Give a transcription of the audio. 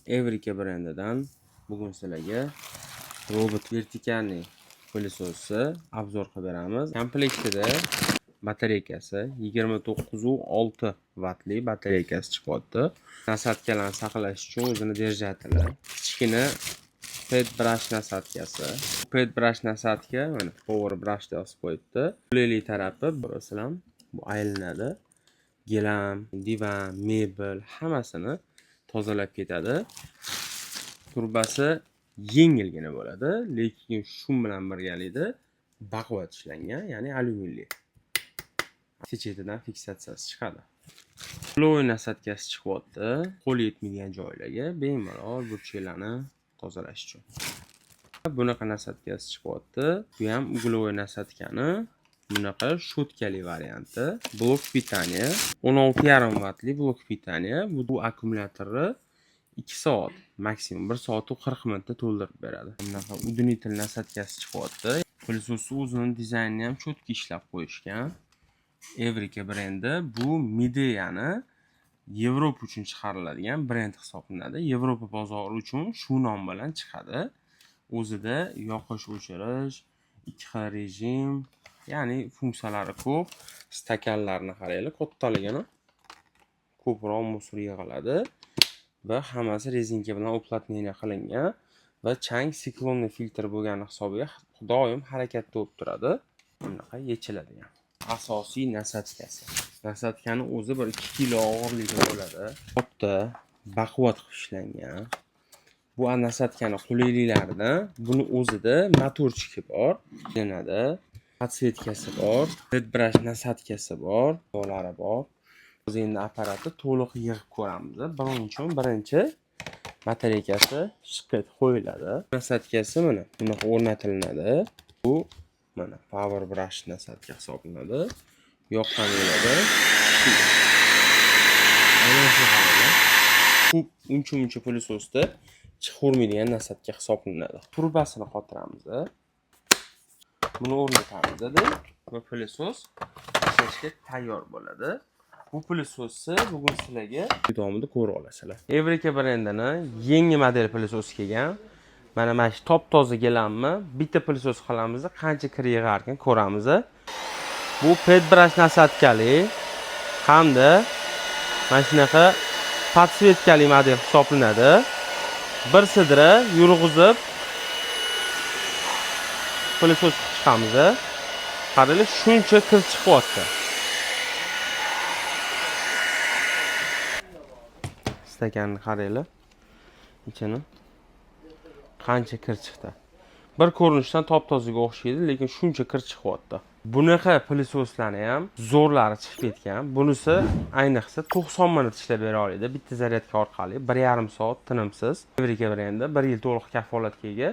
Evrika brendidan bugun sizlarga robot вертикальный пылесос i обзор qilib beramiz. Komplektida batareykasi 29,6 vattli batareykasi chiqyapti. Насадка larni saqlash uchun o'zini держатель i, kichkina pet brush насадка si. Pet brush насадка mana power brush deb yozib qo'yibdi. Qulaylik tarafi, masalan, bu aylanadi. Gilam, divan, mebel hammasini tozalab ketadi. Turbasi yengilgina bo'ladi, lekin shu bilan birgalikda baquvvat ishlangan, ya'ni alyuminli. Chetidan fiksatsiyasi chiqadi. Угловой насадка si chiqyapti. Qo'l yetmaydigan joylarga bemalol burchaklarni tozalash uchun. Bunaqa насадка si chiqyapti. Bu ham угловой насадка ni bunaqa щётка li varianti. Блок питания 16,5 vattli блок питания. Bu akkumulyatorni 2 soat, maksimum 1 soat 40 minutda to'ldirib beradi. Bunaqa удлинитель насадка si chiqyapti. Пылесос ni o'zini dizaynini ham чётко ishlab qo'yishgan. Evrika brendi bu Mideani Yevropa uchun chiqariladigan brend hisoblanadi. Yevropa bozori uchun shu nom bilan chiqadi. O'zida yoqish, o'chirish, ikki xil rejim, ya'ni funksiyalari ko'p. Stakanlarni qaranglar, kattaligini, ko'proq мусор yig'iladi va hammasi rezinka bilan уплотнение qilingan va chang циклонный filtr bo'lgani hisobiga doim harakatda bo'lib turadi. Bunaqa yechiladigan. Asosiy насадка si. Насадка ni o'zi bir 2 kilo og'irligi bo'ladi. Katta, baquvvat qilib ishlangan. Bu насадка ni qulayliklaridan buni o'zida моторчик i bor, ishlanadi. Подсветка si bor, led brush насадка si bor, lari bor. Hozir endi apparatni to'liq yig'ib ko'ramiz. Buning uchun birinchi batareykasi shiqqa qo'yiladi. Насадка si mana bunaqa o'rnatilinadi. Bu mana power brush насадка hisoblanadi. Yoqqaninglarda aynan shu qaranglar. Ko'p uncha muncha пылесос da chiqavermaydigan насадка hisoblanadi. Turbasini qotiramiz. Buni o'rnatamiz va пылесос ishlashga tayyor bo'ladi. Bu пылесос ni bugun sizlarga davomida ko'ra olasizlar. Evrika brendini yangi model пылесос i kelgan. Mana shu top-toza gilamni bitta пылесос qilamiz, qancha kir yig'arkan ko'ramiz. Bu pet brush насадка li hamda mana shunaqa подсветка li model hisoblanadi. Bir sidra yurg'izib пылесос qilib chiqamiz. Qaranglar, shuncha kir chiqyapti. Stakanni qaranglar. Ichini qancha kir chiqdi. Bir ko'rinishdan top-tozaga o'xshaydi, lekin shuncha kir chiqyapti. Bunaqa пылесос larni ham zo'rlari chiqib ketgan. Bunisi ayniqsa 90 minut ishlab bera oladi bitta zaryadka orqali, 1,5 soat tinimsiz. Evrika brendi 1 yil to'liq kafolatga ega.